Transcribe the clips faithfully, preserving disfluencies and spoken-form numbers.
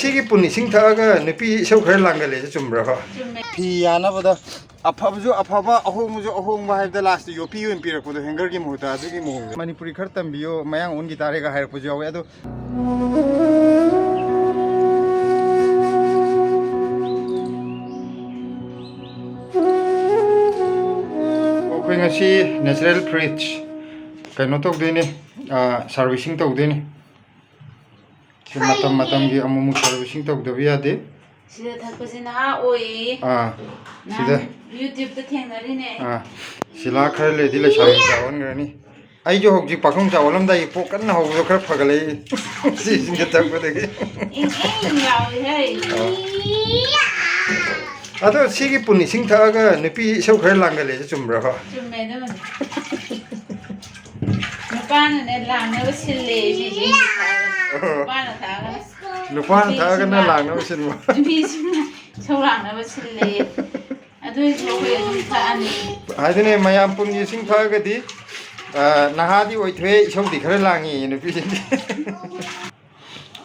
ꯁꯤꯒꯤ ꯄꯨꯟ ꯏꯁꯤꯡ ꯊꯛꯑꯒ ꯅꯨꯄꯤ ꯏꯁꯧ ꯈꯔ ꯂꯥꯡꯒꯜꯂꯦꯁꯦ ꯆꯨꯝꯕ꯭ꯔꯥꯀꯣ? ꯆꯨꯝꯃꯦ꯫ ꯐꯤ ꯌꯥꯅꯕꯗ ꯑꯐꯕꯁꯨ ꯑꯐꯕ, ꯑꯍꯣꯡꯕꯁꯨ ꯑꯍꯣꯡꯕ ꯍꯥꯏꯕꯗ ꯂꯥꯁꯇ ꯌꯣꯄꯤ ꯑꯣꯏꯅ ꯄꯤꯔꯛꯄꯗꯣ, ꯍꯦꯡꯒꯔꯒꯤ ꯃꯍꯨꯠꯇ, ꯑꯗꯨꯒꯤ ꯃꯑꯣꯡꯗ꯫ ꯃꯅꯤꯄꯨꯔꯤ ꯈꯔ ꯇꯝꯕꯤꯌꯣ, ꯃꯌꯥꯡ ꯑꯣꯟꯈꯤ ꯇꯥꯔꯦꯒ ꯍꯥꯏꯔꯛꯄꯁꯨ ꯌꯥꯎꯋꯦ꯫ ꯑꯗꯣ ꯑꯩꯈꯣꯏ ꯉꯁꯤ natural fridge ꯀꯩꯅꯣ ꯇꯧꯗꯣꯏꯅꯦ, ꯁꯥꯔꯚꯤꯁꯤꯡ ꯇꯧꯗꯣꯏꯅꯦ꯫ ꯁꯤ ꯃꯇꯝ ꯃꯇꯝꯒꯤ ꯑꯃꯨꯛ ꯑꯃꯨꯛ ꯁꯥꯔꯚꯤꯁꯤꯡ ꯇꯧꯗꯕ ꯌꯥꯗꯦ꯫ ꯁꯤꯗ ꯊꯛꯄꯁꯤ ꯅꯍꯥ ꯑꯣꯏꯌꯦ꯫ ꯑꯥ, ꯅꯍꯥꯟ ꯁꯤꯗ꯫ YouTube-ꯇ ꯊꯦꯡꯅꯔꯤꯅꯦ꯫ ꯑꯥ, ꯁꯤꯂꯥ ꯈꯔ ꯂꯩꯔꯗꯤ ꯂꯩꯁꯥꯕꯤ ꯃꯆꯥ ꯑꯣꯟꯈ꯭ꯔꯅꯤ꯫ ꯑꯩꯁꯨ ꯍꯧꯖꯤꯛ ꯄꯥꯈꯪ ꯃꯆꯥ ꯑꯣꯜꯂꯝꯗꯥꯏꯒꯤ ꯄꯣꯛ ꯀꯟꯅ ꯍꯧꯕꯗꯣ ꯈꯔ ꯐꯒꯠꯂꯛꯏ꯫ ꯁꯤꯁꯤꯡꯗ ꯊꯛꯄꯗꯒꯤ꯫ ꯏꯪ ꯏꯪ ꯂꯥꯎꯏ ꯍꯩ꯫ ꯑꯥ꯫ ꯑꯗꯣ ꯁꯤꯒꯤ ꯄꯨꯟ ꯏꯁꯤꯡ ꯊꯛꯑꯒ ꯅꯨꯄꯤ ꯏꯁꯧ ꯈꯔ ꯂꯥꯡꯒꯜꯂꯦꯁꯦ ꯆꯨꯝꯕ꯭ꯔꯥꯀꯣ? ꯆꯨꯝꯃꯦ ꯑꯗꯨꯃꯗꯤ꯫ ꯅꯨꯄꯥꯅꯅꯦ ꯂꯥꯡꯅꯕ ꯁꯤꯜꯂꯦ ꯁꯤꯁꯦ꯫ ꯑꯣ꯫ ꯅꯨꯄꯥꯅ ꯊꯛꯑꯒꯅ꯫ ꯅꯨꯄꯥꯅ ꯊꯛꯑꯒꯅ ꯅꯨꯄꯤꯁꯤꯡꯅ ꯂꯥꯡꯅꯕ ꯁꯤꯟꯕ꯫ ꯅꯨꯄꯤꯁꯤꯡꯅ ꯏꯁꯧ ꯂꯥꯡꯅꯕ ꯁꯤꯜꯂꯦ꯫ ꯑꯗꯨꯏꯁꯨ ꯑꯩꯈꯣꯏ ꯑꯗꯨꯝ ꯊꯛꯑꯅꯤ꯫ ꯍꯥꯏꯗꯨꯅꯦ, ꯃꯌꯥꯝ ꯄꯨꯟꯒꯤ ꯏꯁꯤꯡ ꯊꯛꯑꯒꯗꯤ, ꯑ, ꯅꯍꯥꯗꯤ ꯑꯣꯏꯊꯣꯛꯑꯦ, ꯏꯁꯧꯗꯤ ꯈꯔ ꯂꯥꯡꯉꯤ ꯅꯨꯄꯤꯁꯤꯡꯗꯤ꯫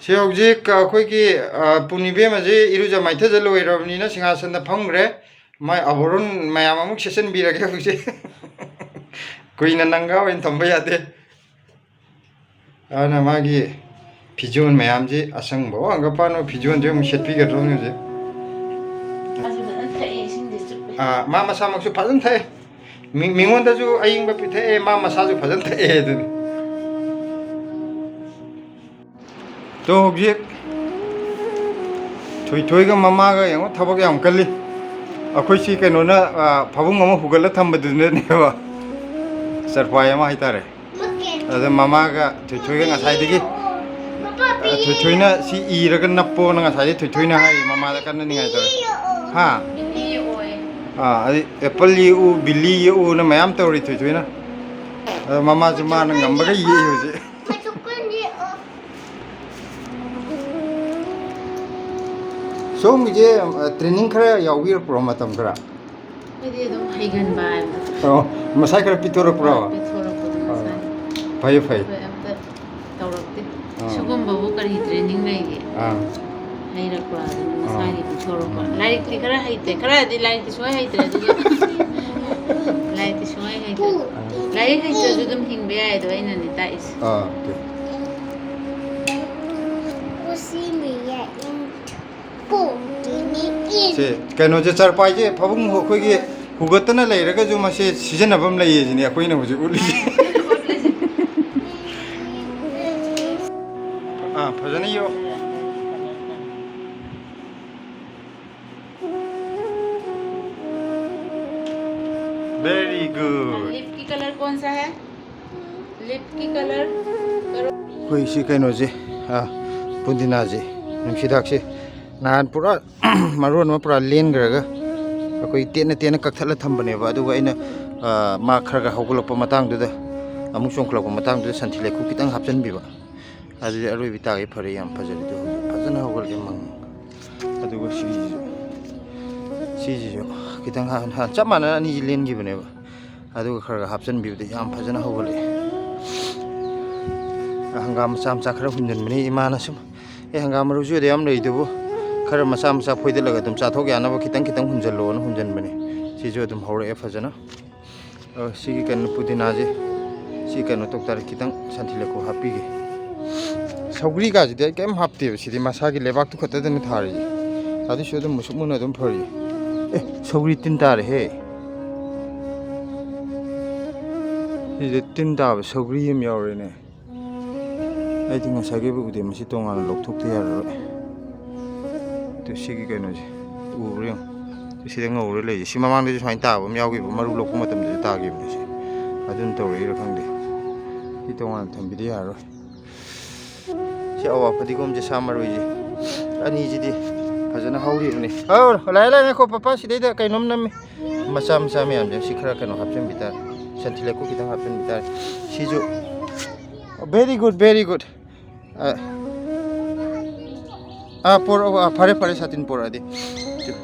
ꯁꯤ ꯍꯧꯖꯤꯛ ꯑꯩꯈꯣꯏꯒꯤ, ꯑ, ꯄꯨꯟ ꯏꯕꯦꯝꯃꯁꯤ ꯏꯔꯨꯖ ꯃꯥꯏꯊꯖ ꯂꯣꯏꯔꯕꯅꯤꯅ ꯁꯤꯡꯍꯥꯁꯟꯗ ꯐꯝꯈ꯭ꯔꯦ꯫ ꯃꯥꯏ ꯑꯥꯚꯣꯔꯣꯟ ꯃꯌꯥꯝ ꯑꯃꯨꯛ ꯁꯦꯠꯆꯟꯕꯤꯔꯒꯦ ꯍꯧꯖꯤꯛ꯫ ꯀꯨꯏꯅ ꯅꯪꯒ ꯑꯣꯏꯅ ꯊꯝꯕ ꯌꯥꯗꯦ꯫ ꯑꯗꯨꯅ ꯃꯥꯒꯤ ꯐꯤꯖꯣꯜ ꯃꯌꯥꯝꯁꯤ ꯑꯁꯪꯕ, ꯑꯣ, ꯍꯪꯒꯄꯥꯟ ꯑꯣꯏ ꯐꯤꯖꯣꯜꯁꯦ ꯑꯃꯨꯛ ꯁꯦꯠꯄꯤꯒꯗ꯭ꯔꯣ ꯍꯧꯖꯤꯛ? ꯃꯥꯁꯨ ꯐꯖꯅ ꯊꯛꯑꯦ, ꯏꯁꯤꯡꯁꯦ ꯆꯨꯞꯄꯦ꯫ ꯑꯥ, ꯃꯥ ꯃꯁꯥꯃꯛꯁꯨ ꯐꯖꯅ ꯊꯛꯑꯦ꯫ ꯃꯤ-, ꯃꯤꯉꯣꯟꯗꯁꯨ ꯑꯏꯪꯕ ꯄꯤꯊꯛꯑꯦ, ꯃꯥ ꯃꯁꯥꯁꯨ ꯐꯖꯅ ꯊꯛꯑꯦ ꯑꯗꯨꯅꯤ꯫ ꯇꯣ, ꯍꯧꯖꯤꯛ ꯊꯣꯏꯊꯣꯏꯒ ꯃꯃꯥꯒ ꯌꯦꯡꯉꯣ, ꯊꯕꯛ ꯌꯥꯝ ꯀꯜꯂꯤ꯫ ꯑꯩꯈꯣꯏ ꯁꯤ ꯀꯩꯅꯣꯅ, ꯑ, ꯐꯃꯨꯡ ꯑꯃ ꯍꯨꯒꯠꯂ ꯊꯝꯕꯗꯨꯅꯅꯦꯕ, ꯆꯔꯄꯥꯏ ꯑꯃ ꯍꯥꯏꯇꯥꯔꯦ꯫ ꯑꯗ ꯃꯃꯥꯒ ꯊꯣꯏꯊꯣꯏꯒ ꯉꯁꯥꯏꯗꯒꯤ, ꯑ, ꯊꯣꯏꯊꯣꯏꯅ ꯁꯤ ꯏꯔꯒ ꯅꯞꯄꯣꯅ ꯉꯁꯥꯏꯗꯒꯤ ꯊꯣꯏꯊꯣꯏꯅ ꯍꯥꯏ, ꯃꯃꯥꯗ ꯀꯟꯅ ꯅꯤꯡꯉꯥꯏ ꯇꯧꯔꯦ꯫ ꯍꯥ? ꯑꯥ, ꯑꯗꯩ ꯑꯦꯄꯜ ꯌꯦꯛꯎ, ꯕꯤꯂꯤ ꯌꯦꯛꯎꯅ ꯃꯌꯥꯝ ꯇꯧꯔꯤ ꯊꯣꯏꯊꯣꯏꯅ꯫ ꯑꯗ ꯃꯃꯥꯁꯨ ꯃꯥꯅ ꯉꯝꯕꯒ ꯌꯦꯛꯏ ꯍꯧꯖꯤꯛ꯫ ꯁꯣꯝꯒꯤꯁꯦ, ꯑ, training ꯈꯔ ꯌꯥꯎꯕꯤꯔꯛꯄ꯭ꯔꯣ, ꯃꯇꯝ ꯈꯔ? ꯑꯩꯈꯣꯏꯗꯤ ꯑꯗꯨꯝ ꯍꯩꯒꯟꯕ ꯍꯥꯏꯕꯗꯣ꯫ ꯑꯣ, ꯃꯁꯥꯏ ꯈꯔ ꯄꯤꯊꯣꯔꯛꯄ꯭ꯔꯣ? ꯄꯤꯊꯣꯔꯛꯄꯗꯣ ꯑꯥ, ꯃꯁꯥꯏ꯫ ꯐꯩꯌꯦ, ꯐꯩꯌꯦ꯫ ꯑꯩꯈꯣꯏ ꯑꯝꯇ ꯇꯧꯔꯛꯇꯦ꯫ ꯑꯥ꯫ ꯁꯤꯒꯨꯝꯕꯕꯨ ꯀꯔꯤ training ꯂꯩꯒꯦ? ꯑꯥ꯫ ꯂꯩꯔꯛꯄ ꯑꯗꯨꯅ ꯃꯁꯥꯒꯤ ꯄꯤꯊꯣꯔꯛꯄ꯫ ꯂꯥꯏꯔꯤꯛꯇꯤ ꯈꯔ ꯍꯩꯇꯦ, ꯈꯔꯗꯤ ꯂꯥꯏꯔꯤꯛꯇꯤ ꯁꯨꯡꯍꯩ ꯍꯩꯇ꯭ꯔꯦ, ꯑꯗꯨꯒ ꯂꯥꯏꯔꯤꯛꯇꯤ ꯁꯨꯡꯍꯩ ꯍꯩꯇ꯭ꯔꯦ꯫ ꯂꯥꯏꯔꯤꯛ ꯍꯩꯇ꯭ꯔꯁꯨ ꯑꯗꯨꯝ ꯍꯤꯡꯕ ꯌꯥꯏ, ꯑꯗꯣ ꯑꯩꯅꯅꯦ ꯇꯥꯛꯏꯁꯦ꯫ ꯑꯥ, ꯑꯣꯀꯦ꯫ ꯁꯤ ꯀꯩꯅꯣꯁꯦ, ꯆꯔꯄꯥꯏꯁꯦ ꯐꯃꯨꯡ ꯑꯩꯈꯣꯏꯒꯤ ꯍꯨꯒꯠꯇꯅ ꯂꯩꯔꯒꯁꯨ ꯃꯁꯦ ꯁꯤꯖꯤꯟꯅꯐꯝ ꯂꯩꯌꯦ ꯁꯤꯅꯤ ꯑꯩꯈꯣꯏꯅ ꯍꯧꯖꯤꯛ ꯎꯠꯂꯤꯁꯦ꯫ ꯑꯥ, ꯐꯖꯅ ꯌꯦꯡꯉꯣ꯫ Very good. लिप की कलर कौन सा है? लिप की कलर करो। ꯑꯩꯈꯣꯏ ꯁꯤ ꯀꯩꯅꯣꯁꯦ, ꯑꯥ, ꯄꯨꯗꯤꯅꯥꯁꯦ, ꯅꯨꯡꯁꯤꯗꯥꯛꯁꯦ ꯅꯍꯥꯟ ꯄꯨꯔꯥ ꯃꯔꯣꯟ ꯑꯃ ꯄꯨꯔꯥ ꯂꯦꯟꯈ꯭ꯔꯒ ꯑꯩꯈꯣꯏ ꯇꯦꯟꯅ ꯇꯦꯟꯅ ꯀꯛꯊꯠꯂ ꯊꯝꯕꯅꯦꯕ꯫ ꯑꯗꯨꯒ ꯑꯩꯅ, ꯑꯥ, ꯃꯥ ꯈꯔ ꯈꯔ ꯍꯧꯒꯠꯂꯛꯄ ꯃꯇꯥꯡꯗꯨꯗ, ꯑꯃꯨꯛ ꯆꯣꯡꯈꯠꯂꯛꯄ ꯃꯇꯥꯡꯗꯨꯗ ꯁꯟꯊꯤ ꯂꯩꯈꯣꯛ ꯈꯤꯇꯪ ꯍꯥꯞꯆꯤꯟꯕꯤꯕ꯫ ꯑꯗꯨꯗꯤ ꯑꯔꯣꯏꯕ ꯇꯥꯒꯦ ꯐꯔꯦ, ꯌꯥꯝ ꯐꯖꯔꯦ꯫ ꯑꯗꯨ ꯍꯧꯖꯤꯛ ꯐꯖꯅ ꯍꯧꯒꯠꯂꯛꯑꯦ ꯃꯪ꯫ ꯑꯗꯨꯒ ꯁꯤꯁꯤꯁꯨ, ꯁꯤꯁꯤꯁꯨ ꯈꯤꯇꯪ ꯍꯥ-, ꯍꯥ-, ꯆꯞ ꯃꯥꯟꯅꯅ ꯑꯅꯤꯁꯤ ꯂꯦꯟꯈꯤꯕꯅꯦꯕ꯫ ꯑꯗꯨꯒ ꯈꯔ ꯈꯔ ꯍꯥꯞꯆꯤꯟꯕꯤꯕꯗ ꯌꯥꯝ ꯐꯖꯅ ꯍꯧꯒꯠꯂꯛꯑꯦ꯫ ꯍꯪꯒꯥꯝ ꯃꯆꯥ ꯃꯆꯥ ꯈꯔ ꯍꯨꯟꯖꯤꯟꯕꯅꯤ ꯏꯃꯥꯅ ꯁꯨꯝ, "ꯑꯦ, ꯍꯪꯒꯥꯝ ꯃꯔꯨꯁꯨ ꯑꯗꯨ ꯌꯥꯝ ꯂꯩꯗꯨꯕꯨ, ꯈꯔ ꯃꯆꯥ ꯃꯆꯥ ꯐꯣꯏꯗꯠꯂꯒ ꯑꯗꯨꯝ ꯆꯥꯊꯣꯛ ꯌꯥꯅꯕ ꯈꯤꯇꯪ ꯈꯤꯇꯪ ꯍꯨꯟꯖꯜꯂꯣꯅ" ꯍꯨꯟꯖꯟꯕꯅꯦ꯫ ꯁꯤꯁꯨ ꯑꯗꯨꯝ ꯍꯧꯔꯛꯑꯦ ꯐꯖꯅ꯫ ꯑ, ꯁꯤꯒꯤ ꯀꯩꯅꯣ ꯄꯨꯗꯤꯅꯥꯁꯦ, ꯁꯤ ꯀꯩꯅꯣ ꯇꯧ ꯇꯥꯔꯦ, ꯈꯤꯇꯪ ꯁꯟꯊꯤ ꯂꯩꯈꯣꯛ ꯍꯥꯞꯄꯤꯒꯦ꯫ ꯁꯧꯒ꯭ꯔꯤꯒꯥꯁꯤꯗꯤ ꯑꯩ ꯀꯩꯝ ꯍꯥꯞꯇꯦꯕ, ꯁꯤꯗꯤ ꯃꯁꯥꯒꯤ ꯂꯩꯕꯥꯛꯇꯨ ꯈꯛꯇꯗꯅ ꯊꯥꯔꯤꯁꯦ꯫ ꯑꯗꯨꯁꯨ ꯑꯗꯨꯝ ꯃꯨꯁꯨꯛ ꯃꯨꯟꯅ ꯑꯗꯨꯝ ꯐꯔꯤ꯫ ꯑꯦ, ꯁꯧꯒ꯭ꯔꯤ ꯇꯤꯟ ꯇꯥꯔꯦꯍꯦ꯫ ꯁꯤꯗ ꯇꯤꯟ ꯇꯥꯕ ꯁꯧꯒ꯭ꯔꯤ ꯑꯃ ꯌꯥꯎꯔꯦꯅꯦ꯫ ꯑꯩꯗꯤ ꯉꯁꯥꯏꯒꯤꯕꯨ ꯎꯗꯦ, ꯃꯁꯤ ꯇꯣꯉꯥꯟꯅ ꯂꯧꯊꯣꯛꯇ ꯌꯥꯔꯔꯣꯏ꯫ ꯑꯗꯨ ꯁꯤꯒꯤ ꯀꯩꯅꯣꯁꯦ ꯎꯕ꯭ꯔꯥ ꯌꯦꯡꯉꯨ꯫ ꯑꯗꯨ ꯁꯤꯗ ꯉꯧꯔ ꯂꯩꯁꯦ꯫ ꯁꯤ ꯃꯃꯥꯡꯗꯁꯨ ꯁꯨꯃꯥꯏꯅ ꯇꯥꯕ ꯑꯃ ꯌꯥꯎꯈꯤꯕ, ꯃꯔꯨ ꯂꯧꯕ ꯃꯇꯝꯗꯁꯨ ꯇꯥꯈꯤꯕꯅꯦ ꯁꯤ꯫ ꯑꯗꯨꯅ ꯇꯧꯔꯛꯏꯔꯥ ꯈꯪꯗꯦ꯫ ꯁꯤ ꯇꯣꯉꯥꯟꯅ ꯊꯝꯕꯤꯗ ꯌꯥꯔꯔꯣꯏ꯫ ꯁꯤ ꯑꯋꯥ ꯐꯗꯤꯒꯣꯝꯁꯦ, ꯁꯥ ꯃꯔꯣꯏꯁꯦ ꯑꯅꯤꯁꯤꯗꯤ ꯐꯖꯅ ꯍꯧꯔꯤꯕꯅꯤ꯫ ꯑꯧ, ꯂꯥꯛꯑꯦ, ꯂꯥꯛꯑꯦ, ꯉꯥꯏꯈꯣ, ꯄꯄꯥ, ꯁꯤꯗꯩꯗ ꯀꯩꯅꯣꯝ ꯅꯝꯃꯤ꯫ ꯃꯆꯥ ꯃꯆꯥ ꯃꯌꯥꯝꯁꯦ ꯁꯤ ꯈꯔ ꯀꯩꯅꯣ ꯍꯥꯞꯆꯤꯟꯕꯤ ꯇꯥꯔꯦ꯫ ꯁꯟꯊꯤ ꯂꯩꯀꯨ ꯈꯤꯇꯪ ꯍꯥꯞꯆꯤꯟꯕꯤ ꯇꯥꯔꯦ꯫ ꯁꯤꯁꯨ very good, very good꯫ ꯑ, ꯑꯥ, ꯄꯣꯔꯛꯑꯣ, ꯑꯥ, ꯐꯔꯦ, ꯐꯔꯦ, ꯁꯥꯇꯤꯟ ꯄꯣꯔꯛꯑꯗꯤ꯫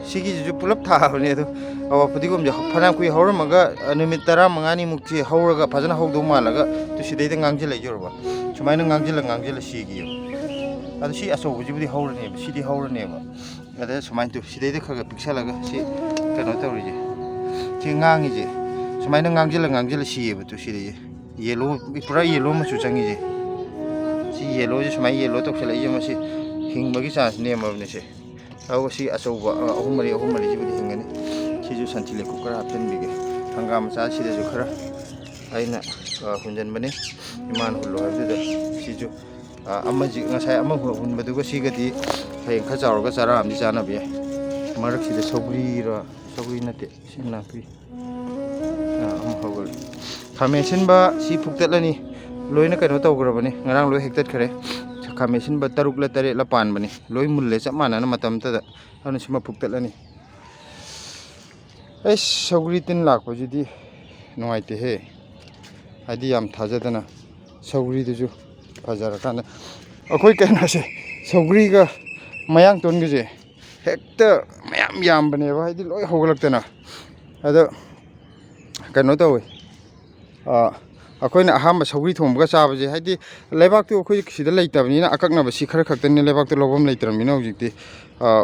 ꯁꯤꯒꯤꯁꯤꯁꯨ ꯄꯨꯂꯞ ꯊꯥꯕꯅꯦ ꯑꯗꯣ꯫ ꯑꯋꯥ ꯐꯗꯤꯒꯣꯝꯁꯦ ꯐꯅꯌꯥꯝ ꯀꯨꯏ ꯍꯧꯔꯝꯃꯒ, ꯑ, ꯅꯨꯃꯤꯠ ꯇꯔꯥꯃꯉꯥꯅꯤꯃꯨꯛꯁꯤ ꯍꯧꯔꯒ ꯐꯖꯅ ꯍꯧꯗꯧ ꯃꯥꯜꯂꯒ, ꯇꯨ ꯁꯤꯗꯩꯗ ꯉꯥꯡꯁꯤꯜꯂꯛꯏ ꯌꯧꯔꯕ꯫ ꯁꯨꯃꯥꯏꯅ ꯉꯥꯡꯁꯤꯜꯂ ꯉꯥꯡꯁꯤꯜꯂ ꯁꯤꯒꯤ ꯌꯦꯡꯉꯨ꯫ ꯑꯗꯣ ꯁꯤ ꯑꯆꯧꯕꯁꯤꯕꯨꯗꯤ ꯍꯧꯔꯅꯦꯕ, ꯁꯤꯗꯤ ꯍꯧꯔꯅꯦꯕ꯫ ꯑꯗ ꯁꯨꯃꯥꯏꯅ ꯇꯧ, ꯁꯤꯗꯩꯗ ꯈꯔ ꯈꯔ ꯄꯤꯛꯁꯜꯂꯒ ꯁꯤ ꯀꯩꯅꯣ ꯇꯧꯔꯤꯁꯦ, ꯁꯤ ꯉꯥꯡꯉꯤꯁꯦ ꯁꯨꯃꯥꯏꯅ ꯉꯥꯡꯁꯤꯜꯂ ꯉꯥꯡꯁꯤꯜꯂ ꯁꯤꯌꯦꯕ꯫ ꯇꯨ ꯁꯤꯗꯩꯁꯦ ꯌꯦꯂꯣ, ꯄꯨꯔꯥ ꯌꯦꯂꯣ ꯃꯆꯨ ꯆꯪꯉꯤꯁꯦ꯫ ꯁꯤ ꯌꯦꯂꯣꯁꯦ ꯁꯨꯃꯥꯏꯅ ꯌꯦꯂꯣ ꯇꯧꯁꯜꯂꯛꯏꯁꯦ, ꯃꯁꯤ ꯍꯤꯡꯕꯒꯤ ꯆꯥꯟꯁ ꯅꯦꯝꯃꯕꯅꯦ ꯁꯦ꯫ ꯑꯗꯨꯒ ꯁꯤ ꯑꯆꯧꯕ, ꯑ, ꯑꯍꯨꯝ ꯃꯔꯤ, ꯑꯍꯨꯝ ꯃꯔꯤꯁꯤꯕꯨꯗꯤ ꯍꯤꯡꯒꯅꯤ꯫ ꯁꯤꯁꯨ ꯁꯟꯊꯤ ꯂꯩꯀꯨꯞ ꯈꯔ ꯍꯥꯞꯆꯤꯟꯕꯤꯒꯦ꯫ ꯍꯪꯒꯥꯝ ꯃꯆꯥꯁꯤꯗꯁꯨ ꯈꯔ ꯑꯩꯅ, ꯑ, ꯍꯨꯟꯖꯟꯕꯅꯤ꯫ ꯏꯃꯥꯅ ꯍꯨꯜꯂꯣ ꯍꯥꯏꯕꯗꯨꯗ ꯁꯤꯁꯨ, ꯑ, ꯑꯃꯁꯤ ꯉꯁꯥꯏ ꯑꯃ ꯍꯨꯟꯕꯗꯨꯒ ꯁꯤꯒꯗꯤ ꯍꯌꯦꯡ ꯈꯔ ꯆꯥꯎꯔꯒ ꯆꯔꯥ ꯑꯃꯗꯤ ꯆꯥꯅꯕ ꯌꯥꯏ꯫ ꯃꯔꯛꯁꯤꯗ ꯁꯧꯒ꯭ꯔꯤꯔ, ꯁꯧꯒ꯭ꯔꯤ ꯅꯠꯇꯦ, ꯁꯤ ꯅꯥꯄꯤ꯫ ꯑ, ꯑꯃ ꯍꯧꯒꯠꯂꯦ꯫ ꯈꯥꯃꯦꯟ ꯑꯁꯤꯟꯕ ꯁꯤ ꯐꯨꯛꯇꯠꯂꯅꯤ꯫ ꯂꯣꯏꯅ ꯀꯩꯅꯣ ꯇꯧꯈ꯭ꯔꯕꯅꯤ꯫ ꯉꯔꯥꯡ ꯂꯣꯏ ꯍꯦꯛꯇꯠꯈ꯭ꯔꯦ꯫ ꯈꯥꯃꯦꯟ ꯑꯁꯤꯟꯕ ꯇꯔꯨꯛꯂ ꯇꯔꯦꯠꯂ ꯄꯥꯟꯕꯅꯤ꯫ ꯂꯣꯏ ꯃꯨꯜꯂꯦ ꯆꯞ ꯃꯥꯟꯅꯅ ꯃꯇꯝꯗꯨꯗ꯫ ꯑꯗꯨꯅ ꯁꯤꯃ ꯐꯨꯛꯇꯠꯂꯅꯤ꯫ ꯑꯩꯁ, ꯁꯧꯒ꯭ꯔꯤ ꯇꯤꯟ ꯂꯥꯛꯄꯁꯤꯗꯤ ꯅꯨꯡꯉꯥꯏꯇꯦꯍꯦ꯫ ꯍꯥꯏꯗꯤ ꯌꯥꯝ ꯊꯥꯖꯗꯅ ꯁꯧꯒ꯭ꯔꯤꯗꯨꯁꯨ ꯐꯖꯔꯀꯥꯟꯗ꯫ ꯑꯩꯈꯣꯏ ꯀꯩꯅꯣꯁꯦ, ꯁꯧꯒ꯭ꯔꯤꯒ ꯃꯌꯥꯡꯇꯣꯟꯒꯁꯦ ꯍꯦꯛꯇ ꯃꯌꯥꯝ ꯌꯥꯝꯕꯅꯦꯕ, ꯍꯥꯏꯗꯤ ꯂꯣꯏ ꯍꯧꯒꯠꯂꯛꯇꯅ꯫ ꯑꯗꯣ ꯀꯩꯅꯣ ꯇꯧꯋꯤ, ꯑ, ꯑꯩꯈꯣꯏꯅ ꯑꯍꯥꯟꯕ ꯁꯧꯒ꯭ꯔꯤ ꯊꯣꯡꯕꯒ ꯆꯥꯕꯁꯦ, ꯍꯥꯏꯗꯤ ꯂꯩꯕꯥꯛꯇꯨ ꯑꯩꯈꯣꯏ ꯁꯤꯗ ꯂꯩꯇꯕꯅꯤꯅ, ꯑꯀꯛꯅꯕ ꯁꯤ ꯈꯔ ꯈꯛꯇꯅꯤ ꯂꯩꯕꯥꯛꯇ ꯂꯧꯐꯝ ꯂꯩꯇ꯭ꯔꯕꯅꯤꯅ ꯍꯧꯖꯤꯛꯇꯤ꯫ ꯑ,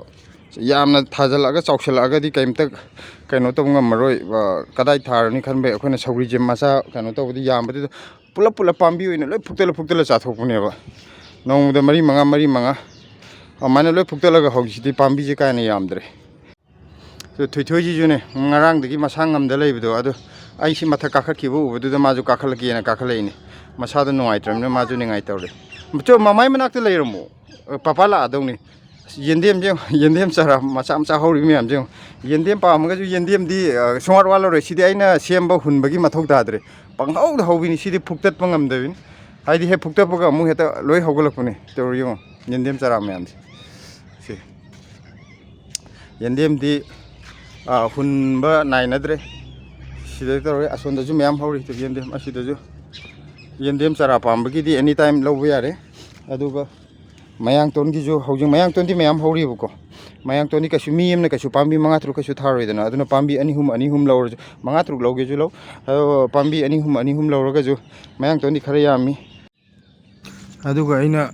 ꯌꯥꯝꯅ ꯊꯥꯖꯜꯂꯛꯑꯒ ꯆꯥꯎꯁꯜꯂꯛꯑꯒꯗꯤ ꯀꯩꯝꯇ ꯀꯩꯅꯣ ꯇꯧꯕ ꯉꯝꯃꯔꯣꯏ꯫ ꯑ, ꯀꯗꯥꯏ ꯊꯥꯔꯅꯤ ꯈꯟꯕꯩ ꯑꯩꯈꯣꯏꯅ ꯁꯧꯒ꯭ꯔꯤꯁꯦ ꯃꯆꯥ ꯀꯩꯅꯣ ꯇꯧꯕꯗꯤ ꯌꯥꯝꯕꯗꯨꯗ ꯄꯨꯂꯞ ꯄꯨꯂꯞ ꯄꯥꯝꯕꯤ ꯑꯣꯏꯅ ꯂꯣꯏ ꯐꯨꯛꯇꯠꯂ ꯐꯨꯛꯇꯠꯂ ꯆꯥꯊꯣꯛꯄꯅꯦꯕ꯫ ꯅꯣꯡꯃꯗ ꯃꯔꯤ ꯃꯉꯥ, ꯃꯔꯤ ꯃꯉꯥ ꯑꯗꯨꯃꯥꯏꯅ ꯂꯣꯏ ꯐꯨꯛꯇꯠꯂꯒ ꯍꯧꯖꯤꯛꯇꯤ ꯄꯥꯝꯕꯤꯁꯦ ꯀꯥ ꯍꯦꯟꯅ ꯌꯥꯝꯗ꯭ꯔꯦ꯫ ꯑꯗꯣ ꯊꯣꯏꯊꯣꯏꯁꯤꯁꯨꯅꯦ, ꯉꯔꯥꯡꯗꯒꯤ ꯃꯁꯥ ꯉꯝꯗ ꯂꯩꯕꯗꯣ, ꯑꯗꯣ ꯑꯩ ꯁꯤ ꯃꯊꯛ ꯀꯥꯈꯠꯈꯤꯕ ꯎꯕꯗꯨꯗ ꯃꯥꯁꯨ ꯀꯥꯈꯠꯂꯛꯀꯦꯅ ꯀꯥꯈꯠꯂꯛꯏꯅꯦ꯫ ꯃꯁꯥꯗꯣ ꯅꯨꯡꯉꯥꯏꯇ꯭ꯔꯕꯅꯤꯅ ꯃꯥꯁꯨ ꯅꯤꯡꯉꯥꯏ ꯇꯧꯔꯦ꯫ ꯃꯆꯣ, ꯃꯃꯥꯏ ꯃꯅꯥꯛꯇ ꯂꯩꯔꯝꯃꯣ꯫ ꯄꯥꯄꯥ ꯂꯥꯛꯑꯗꯧꯅꯤ꯫ ꯑꯁ, ꯌꯦꯟꯗꯦꯝꯁꯦ ꯌꯦꯡꯉꯣ, ꯌꯦꯟꯗꯦꯝ ꯆꯥꯔꯥ ꯃꯆꯥ ꯃꯆꯥ ꯍꯧꯔꯤꯕ ꯃꯌꯥꯝꯁꯦ ꯌꯦꯡꯉꯣ꯫ ꯌꯦꯟꯗꯦꯝ ꯄꯥꯝꯃꯒꯁꯨ ꯌꯦꯟꯗꯦꯝꯗꯤ, ꯑ, ꯁꯨꯡꯋꯥꯠ ꯋꯥꯠꯂꯔꯣꯏ꯫ ꯁꯤꯗꯤ ꯑꯩꯅ ꯁꯦꯝꯕ ꯍꯨꯟꯕꯒꯤ ꯃꯊꯧ ꯇꯥꯗ꯭ꯔꯦ꯫ ꯄꯪꯍꯧꯗ ꯍꯧꯕꯤꯅꯤ꯫ ꯁꯤꯗꯤ ꯐꯨꯛꯇꯠꯄ ꯉꯝꯗꯕꯤꯅꯤ꯫ ꯍꯥꯏꯗꯤ ꯍꯦꯛ ꯐꯨꯛꯇꯠꯄꯒ ꯑꯃꯨꯛ ꯍꯦꯛꯇ ꯂꯣꯏ ꯍꯧꯒꯠꯂꯛꯄꯅꯤ꯫ ꯇꯧꯔꯤ ꯌꯦꯡꯉꯣ, ꯌꯦꯟꯗꯦꯝ ꯆꯥꯔꯥ ꯃꯌꯥꯝꯁꯦ꯫ ꯁꯤ ꯌꯦꯟꯗꯦꯝꯗꯤ, ꯑ, ꯍꯨꯟꯕ ꯅꯥꯏꯅꯗ꯭ꯔꯦ꯫ ꯁꯤꯗ ꯇꯧꯔꯦ, ꯑꯁꯣꯝꯗꯁꯨ ꯃꯌꯥꯝ ꯍꯧꯔꯤ꯫ ꯌꯦꯟꯗꯦꯝ ꯑꯁꯤꯗꯁꯨ, ꯌꯦꯟꯗꯦꯝ ꯆꯥꯔꯥ ꯄꯥꯝꯕꯒꯤꯗꯤ ꯑꯦꯅꯤ ꯇꯥꯏꯝ ꯂꯧꯕ ꯌꯥꯔꯦ꯫ ꯑꯗꯨꯒ ꯃꯌꯥꯡꯇꯣꯟꯒꯤꯁꯨ ꯍꯧꯖꯤꯛ ꯃꯌꯥꯡꯇꯣꯟꯗꯤ ꯃꯌꯥꯝ ꯍꯧꯔꯤꯕꯀꯣ꯫ ꯃꯌꯥꯡꯇꯣꯟꯗꯤ ꯀꯩꯁꯨ, ꯃꯤ ꯑꯃꯅ ꯀꯩꯁꯨ ꯄꯥꯝꯕꯤ ꯃꯉꯥ ꯇꯔꯨꯛ ꯀꯩꯁꯨ ꯊꯥꯔꯣꯏꯗꯅ꯫ ꯑꯗꯨꯅ ꯄꯥꯝꯕꯤ ꯑꯅꯤ ꯑꯍꯨꯝ, ꯑꯅꯤ ꯑꯍꯨꯝ ꯂꯧꯔꯁꯨ, ꯃꯉꯥ ꯇꯔꯨꯛ ꯂꯧꯒꯦꯁꯨ ꯂꯧ꯫ ꯑꯗꯣ ꯄꯥꯝꯕꯤ ꯑꯅꯤ ꯑꯍꯨꯝ, ꯑꯅꯤ ꯑꯍꯨꯝ ꯂꯧꯔꯒꯁꯨ ꯃꯌꯥꯡꯇꯣꯟꯗꯤ ꯈꯔ ꯌꯥꯝꯃꯤ꯫ ꯑꯗꯨꯒ ꯑꯩꯅ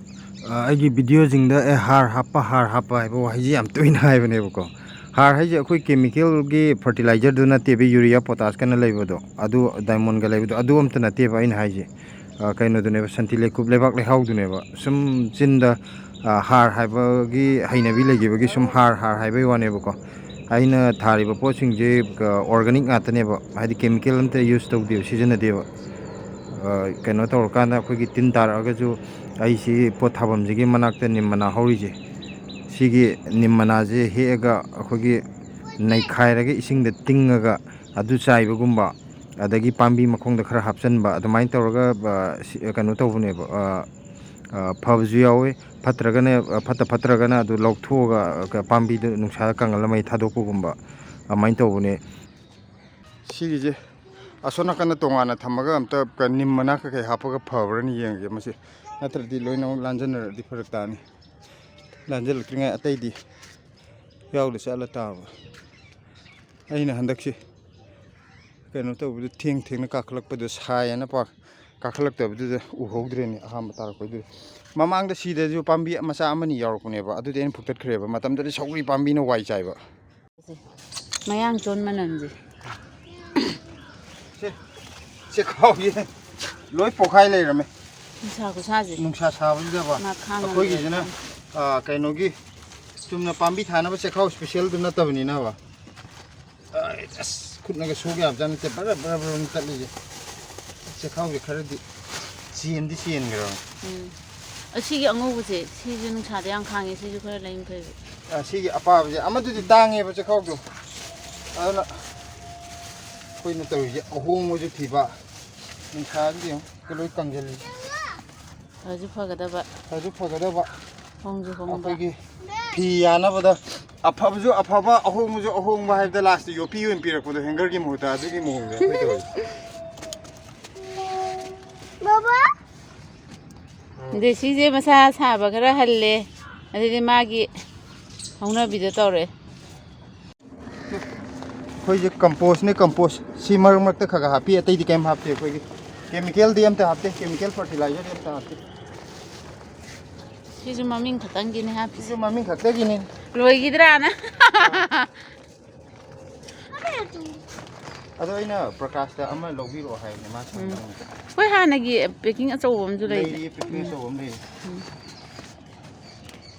ꯑ, ꯑꯩꯒꯤ ꯚꯤꯗꯤꯑꯣꯁꯤꯡꯗ "ꯑꯦ, ꯍꯥꯔ ꯍꯥꯞꯄ, ꯍꯥꯔ ꯍꯥꯞꯄ" ꯍꯥꯏꯕ ꯋꯥꯍꯩꯁꯤ ꯌꯥꯝ ꯇꯣꯏꯅ ꯍꯥꯏꯕꯅꯦꯕꯀꯣ꯫ ꯍꯥꯔ ꯍꯥꯏꯁꯦ ꯑꯩꯈꯣꯏ ꯀꯦꯃꯤꯀꯦꯜꯒꯤ ꯐꯔꯇꯤꯂꯥꯏꯖꯔꯗꯨ ꯅꯠꯇꯦꯕ, ꯌꯨꯔꯤꯌꯥ, ꯄꯣꯇꯥꯁꯀꯅ ꯂꯩꯕꯗꯣ, ꯑꯗꯨ ꯗꯥꯏꯃꯣꯟꯒ ꯂꯩꯕꯗꯣ, ꯑꯗꯨ ꯑꯝꯇ ꯅꯠꯇꯦꯕ ꯑꯩꯅ ꯍꯥꯏꯁꯦ꯫ ꯑ, ꯀꯩꯅꯣꯗꯨꯅꯦꯕ, ꯁꯟꯊꯤ ꯂꯩꯀꯨꯞ, ꯂꯩꯕꯥꯛ ꯂꯩꯍꯥꯎꯗꯨꯅꯦꯕ꯫ ꯁꯨꯝ ꯆꯤꯟꯗ, ꯑ, ꯍꯥꯔ ꯍꯥꯏꯕꯒꯤ ꯍꯩꯅꯕꯤ ꯂꯩꯈꯤꯕꯒꯤ ꯁꯨꯝ ꯍꯥꯔ, ꯍꯥꯔ ꯍꯥꯏꯕꯒꯤ ꯋꯥꯅꯦꯕꯀꯣ꯫ ꯑꯩꯅ ꯊꯥꯔꯤꯕ ꯄꯣꯠꯁꯤꯡꯁꯦ, ꯑ, ꯑꯣꯔꯒꯥꯅꯤꯛ ꯉꯥꯛꯇꯅꯦꯕ, ꯍꯥꯏꯗꯤ ꯀꯦꯃꯤꯀꯦꯜ ꯑꯝꯇ ꯌꯨꯁ ꯇꯧꯗꯦꯕ, ꯁꯤꯖꯤꯟꯅꯗꯦꯕ꯫ ꯑ, ꯀꯩꯅꯣ ꯇꯧꯔꯀꯥꯟꯗ ꯑꯩꯈꯣꯏꯒꯤ ꯇꯤꯟ ꯇꯥꯔꯛꯑꯒꯁꯨ ꯑꯩꯁꯤ ꯄꯣꯠ ꯊꯥꯐꯝꯁꯤꯒꯤ ꯃꯅꯥꯛꯇ ꯅꯤꯝ ꯃꯅꯥ ꯍꯧꯔꯤꯁꯦ, ꯁꯤꯒꯤ ꯅꯤꯝ ꯃꯅꯥꯁꯦ ꯍꯦꯛꯑꯒ ꯑꯩꯈꯣꯏꯒꯤ ꯅꯩꯈꯥꯏꯔꯒ ꯏꯁꯤꯡꯗ ꯇꯤꯡꯉꯒ ꯑꯗꯨ ꯆꯥꯏꯕꯒꯨꯝꯕ, ꯑꯗꯒꯤ ꯄꯥꯝꯕꯤ ꯃꯈꯣꯡꯗ ꯈꯔ ꯍꯥꯞꯆꯤꯟꯕ, ꯑꯗꯨꯃꯥꯏꯅ ꯇꯧꯔꯒ, ꯑ, ꯁꯤ-, ꯀꯩꯅꯣ ꯇꯧꯕꯅꯦꯕ, ꯑ, ꯑ, ꯐꯕꯁꯨ ꯌꯥꯎꯋꯤ꯫ ꯐꯠꯇ꯭ꯔꯒꯅ, ꯑ, ꯐꯠꯇ ꯐꯠꯇ꯭ꯔꯒꯅ ꯑꯗꯨ ꯂꯧꯊꯣꯛꯑꯒ, ꯑ, ꯄꯥꯝꯕꯤꯗꯨ ꯅꯨꯡꯁꯥꯗ ꯀꯪꯍꯜꯂ ꯃꯩ ꯊꯥꯗꯣꯛꯄꯒꯨꯝꯕ, ꯑꯗꯨꯃꯥꯏꯅ ꯇꯧꯕꯅꯦ꯫ ꯁꯤꯒꯤꯁꯦ ꯑꯁꯣꯝ ꯅꯥꯀꯟꯗ ꯇꯣꯉꯥꯟꯅ ꯊꯝꯃꯒ ꯑꯝꯇ ꯀ-, ꯅꯤꯝ ꯃꯅꯥ ꯀꯩꯀꯩ ꯍꯥꯞꯄꯒ ꯐꯕ꯭ꯔꯅ ꯌꯦꯡꯒꯦ ꯃꯁꯤ꯫ ꯅꯠꯇ꯭ꯔꯗꯤ ꯂꯣꯏꯅꯃꯛ ꯂꯥꯟꯖꯟꯅꯔꯗꯤ ꯐꯔꯛ ꯇꯥꯅꯤ꯫ ꯂꯥꯟꯖꯜꯂꯛꯇ꯭ꯔꯤꯉꯩ ꯑꯇꯩꯗꯤ ꯌꯥꯎꯗ ꯆꯠꯂ ꯇꯥꯕ꯫ ꯑꯩꯅ ꯍꯟꯗꯛꯁꯤ ꯀꯩꯅꯣ ꯇꯧꯕꯗ ꯊꯦꯡ ꯊꯦꯡꯅ ꯀꯥꯈꯠꯂꯛꯄꯗꯣ ꯁꯥꯏꯌꯦꯅ ꯄꯥꯛ ꯀꯥꯈꯠꯂꯛꯇꯕꯗꯨꯗ ꯎꯍꯧꯗ꯭ꯔꯦꯅꯦ ꯑꯍꯥꯟꯕ ꯇꯥꯔꯛꯄꯩꯗꯨꯗ꯫ ꯃꯃꯥꯡꯗ ꯁꯤꯗꯁꯨ ꯄꯥꯝꯕꯤ ꯃꯆꯥ ꯑꯃꯅꯤ ꯌꯥꯎꯔꯛꯄꯅꯦꯕ, ꯑꯗꯨꯗꯤ ꯑꯩꯅ ꯐꯨꯛꯇꯠꯈ꯭ꯔꯦꯕ꯫ ꯃꯇꯝꯗꯨꯗꯤ ꯁꯧꯒ꯭ꯔꯤ ꯄꯥꯝꯕꯤꯅ ꯋꯥꯏ ꯆꯥꯏꯕ꯫ ꯃꯌꯥꯡ ꯆꯣꯟ ꯃꯅꯝꯁꯦ꯫ ꯁꯦ, ꯆꯦꯈꯥꯎꯁꯦ ꯂꯣꯏ ꯄꯣꯛꯈꯥꯏ ꯂꯩꯔꯝꯃꯦ꯫ ꯅꯨꯡꯁꯥ ꯈꯨꯁꯥꯁꯦ꯫ ꯅꯨꯡꯁꯥ ꯁꯥꯕꯁꯤꯗꯕ꯫ ꯃꯥ ꯈꯥꯡꯉꯝꯗꯦ꯫ ꯑꯩꯈꯣꯏꯒꯤꯁꯤꯅ, ꯑꯥ, ꯀꯩꯅꯣꯒꯤ ꯆꯨꯝꯅ ꯄꯥꯝꯕꯤ ꯊꯥꯅꯕ ꯆꯦꯈꯥꯎ ꯏꯁꯄꯤꯁꯦꯜꯗꯨ ꯅꯠꯇꯕꯅꯤꯅꯕ꯫ ꯑꯥꯏ, ꯑꯁ, ꯈꯨꯠꯅꯒ ꯁꯣꯛ ꯌꯥꯕꯖꯥꯠ ꯅꯠꯇꯦ, ꯕꯔ ꯕꯔ ꯕꯔ ꯇꯠꯂꯤꯁꯦ꯫ ꯆꯦꯈꯥꯎꯁꯦ ꯈꯔꯗꯤ ꯆꯦꯟꯗꯤ ꯆꯦꯟꯈ꯭ꯔꯕꯅꯤ꯫ ꯎꯝ꯫ ꯑꯁꯤꯒꯤ ꯑꯉꯧꯕꯁꯦ, ꯁꯤꯁꯨ ꯅꯨꯡꯁꯥꯗ ꯌꯥꯝ ꯈꯥꯡꯉꯦ, ꯁꯤꯁꯨ ꯈꯔ ꯂꯩꯅ ꯐꯩꯕ꯫ ꯑꯥ, ꯁꯤꯒꯤ ꯑꯄꯥꯕꯁꯦ, ꯑꯃꯗꯨꯗꯤ ꯇꯥꯡꯉꯦꯕ ꯆꯦꯈꯥꯎꯗꯣ꯫ ꯑꯗꯨꯅ ꯑꯩꯈꯣꯏꯅ ꯇꯧꯔꯤꯁꯦ ꯑꯍꯣꯡꯕꯁꯨ ꯊꯤꯕ, ꯅꯨꯡꯁꯥꯁꯤꯗ ꯌꯦꯡꯉꯨ, ꯂꯣꯏ ꯀꯪꯁꯤꯜꯂꯤ꯫ ꯐꯁꯨ ꯐꯒꯗꯕ꯫ ꯐꯁꯨ ꯐꯒꯗꯕ꯫ ꯍꯣꯡꯁꯨ ꯍꯣꯡꯕ꯫ ꯑꯩꯈꯣꯏꯒꯤ ꯐꯤ ꯌꯥꯅꯕꯗ ꯑꯐꯕꯁꯨ ꯑꯐꯕ, ꯑꯍꯣꯡꯕꯁꯨ ꯑꯍꯣꯡꯕ ꯍꯥꯏꯕꯗ ꯂꯥꯁꯇ ꯌꯣꯠꯄꯤ ꯑꯣꯏꯅ ꯄꯤꯔꯛꯄꯗꯣ, ꯍꯦꯡꯒꯔꯒꯤ ꯃꯍꯨꯠꯇ, ꯑꯗꯨꯒꯤ ꯃꯑꯣꯡꯗ ꯑꯩꯈꯣꯏ ꯇꯧꯔꯤꯁꯦ꯫ ꯕꯥꯕꯥ꯫ ꯑꯗꯩ ꯁꯤꯁꯦ ꯃꯁꯥ ꯁꯥꯕ ꯈꯔ ꯍꯜꯂꯦ, ꯑꯗꯨꯗꯤ ꯃꯥꯒꯤ ꯍꯧꯅꯕꯤꯗꯣ ꯇꯧꯔꯦ꯫ ꯑꯩꯈꯣꯏꯁꯦ ꯀꯝꯄꯣꯁꯅꯦ, ꯀꯝꯄꯣꯁ꯫ ꯁꯤ ꯃꯔꯛ ꯃꯔꯛꯇ ꯈꯔ ꯈꯔ ꯍꯥꯞꯄꯤ, ꯑꯇꯩꯗꯤ ꯀꯩꯝ ꯍꯥꯞꯇꯦ꯫ ꯑꯩꯈꯣꯏꯒꯤ ꯀꯦꯃꯤꯀꯦꯜꯗꯤ ꯑꯝꯇ ꯍꯥꯞꯇꯦ, ꯀꯦꯃꯤꯀꯦꯜ ꯐꯔꯇꯤꯂꯥꯏꯖꯔꯗꯤ ꯑꯝꯇ ꯍꯥꯞꯇꯦ꯫ ꯁꯤꯁꯨ ꯃꯃꯤꯡ ꯈꯛꯇꯪꯒꯤꯅꯦ ꯍꯥꯞꯄꯤꯁꯦ꯫ ꯁꯤꯁꯨ ꯃꯃꯤꯡ ꯈꯛꯇꯒꯤꯅꯤ꯫ ꯂꯣꯏꯈꯤꯗ꯭ꯔꯥꯅ? ꯑꯗꯣ ꯑꯩꯅ ꯄ꯭ꯔꯀꯥꯁꯇ ꯑꯃ ꯂꯧꯕꯤꯔꯛꯑꯣ ꯍꯥꯏꯕꯅꯦ, ꯃꯥ ꯁꯣꯝꯗ ꯑꯃꯨꯛ ꯑꯩꯈꯣꯏ ꯍꯥꯟꯅꯒꯤ packing ꯑꯆꯧꯕ ꯑꯃꯁꯨ ꯂꯩ꯫ ꯂꯩꯔꯤꯌꯦ, packing ꯑꯆꯧꯕ ꯑꯃ ꯂꯩꯔꯤ꯫